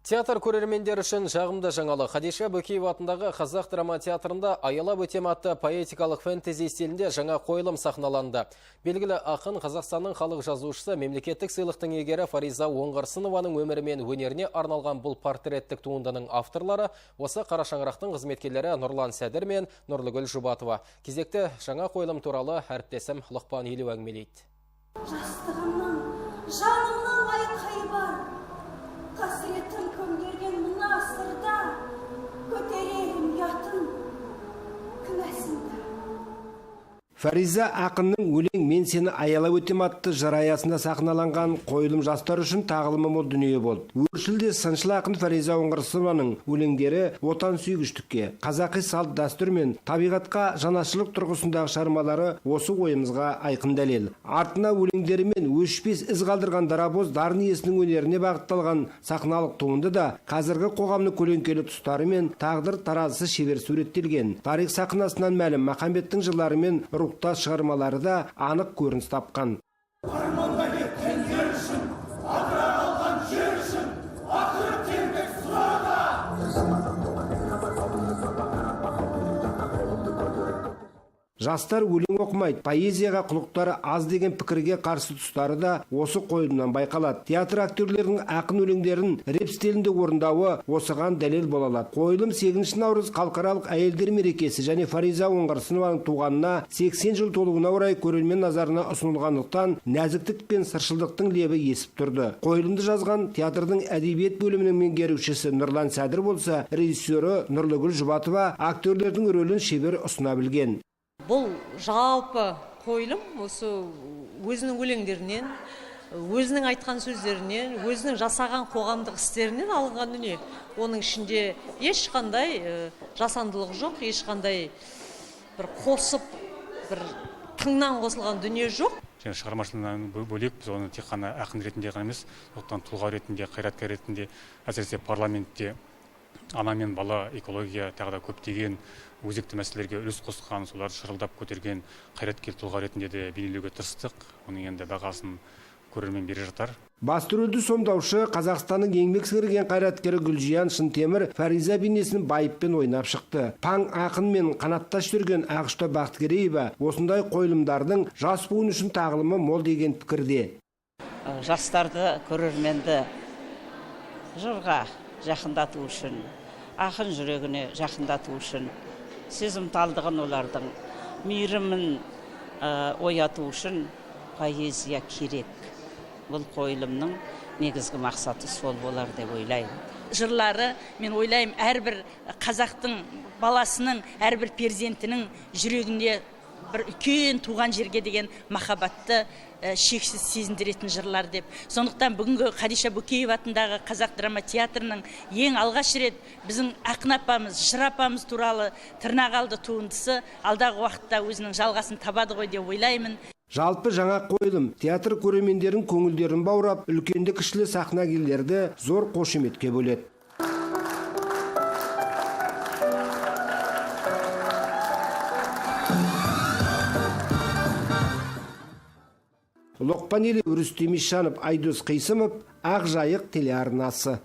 Театр көрермендері үшін жағымды жаңалық. Хадиша Бөкеева атындағы Қазақ драма театрында «Аялап өтем» атты поэтикалық фэнтези стилінде жаңа қойылым сахналанды. Белгілі ақын, Қазақстанның халық жазушысы, мемлекеттік сыйлықтың иегері Фариза Оңғарсынованың өмірі мен өнеріне арналған бұл портреттік туындының авторлары осы қара шаңырақтың қызметкерлері Нұрлан Сәдір мен Нұрлыгүл Жұбатова. Кезекті жаңа қойылым туралы әріптесім Лұқпан Елу әңгімелейді. Жастығымның, жанымның айқайы бар, қасіретін көмдерген мына сырда көтерерім ұятын, кінәсін де. Фариза ақынның «Өлең мен сені аялап өтем» атты жыр аясында сахналанған қойылым жастар үшін тағылымы мол дүние болды. Өршіл де сыншыл ақын Фариза Оңғарсынованың өлеңдері отан сүйгіштікке, қазақи салт дәстүр мен табиғатқа жанашырлық тұрғысындағы шығармалары осы ойымызға айқын дәлел. Артына өлеңдерімен өшпес із қалдырған дарабоз дарын иесінің өнеріне бағытталған сахналық туынды да қазіргі қоғамның көлеңкелі тұстары мен тағдыр таразысы шебер суреттелген. Тарих сахнасынан мәлім Махамбеттің жырлары мен рухтас шығармалары да анық көрініс тапқан. Арманда кеткен ер үшін, адыра қалған жер үшін, ақыры теңбек сұрады. Жастар өлең оқымайды, поэзияға құлықтары аз деген пікірге қарсы тұстары да осы қойылымнан байқалады. Театр актерлерінің ақын өлеңдерін рэп стилінде орындауы осыған дәлел бола алады. Қойылым 8 наурыз халықаралық әйелдер мерекесі және Фариза Оңғарсынованың туғанына 80 жыл толуына орай көрермен назарына ұсынылғандықтан, нәзіктік пен сыршылдықтың лебі есіп тұрды. Қойылымды жазған театрдың әдебиет бөлімінің меңгерушісі Нұрлан Сәдір болса, режиссері Нұрлыгүл Жұбатова актерлердің рөлін шебер ұсына білген. Бұл жалпы қойылым осы өзінің өлеңдерінен, өзінің айтқан сөздерінен, өзінің жасаған қоғамдық істерінен алынған дүние. Оның ішінде ешқандай жасандылық жоқ, ешқандай бір қосып, бір тыңнан қосылған дүние жоқ. Және шығармашылығынан бөлек біз оны тек қана ақын ретінде ғана емес, сондықтан тұлға ретінде, қайраткер ретінде, әсіресе парламентте ана мен бала, экология, тағы да көптеген өзекті мәселелерге үлес қосқан, соларды шырылдап көтерген қайраткер тұлға ретінде де бейнелеуге тырыстық. Оның енді бағасын көрермен бере жатар. Басты рөлді сомдаушы, Қазақстанның еңбек сіңірген қайраткері Гүлжиян Шынтемір Фариза бейнесін байыппен ойнап шықты. Паң ақын мен қанаттас жүрген Ақұшта Бақтыгереева осындай қойылымдардың жас буын үшін тағылымы мол деген пікірде. Жастарды, көрерменді жырға жақындату үшін, ақын жүрегіне жақындату үшін, сезімталдығын, олардың мейірімін ояту үшін поэзия керек. Бұл қойылымның негізгі мақсаты сол болар деп ойлаймын. Жырлары, мен ойлаймын, әрбір қазақтың баласының, әрбір перзентінің жүрегінде бір үлкен туған жерге деген махаббатты шексіз сезіндіретін жырлар деп. Сондықтан бүгінгі Хадиша Бөкеева атындағы Қазақ драма театрының ең алғаш рет біздің ақын апамыз, жыр апамыз туралы тырнақалды туындысы алдағы уақытта өзінің жалғасын табады ғой деп ойлаймын. Жалпы жаңа қойылым театр көрермендерінің көңілдерін баурап, үлкенді кішілі сахнагерлерді зор қошеметке бөледі. Лұқпан Елеу, Рүстем Ишанов, Айдос Қисымов, Ақ Жайық телеарнасы.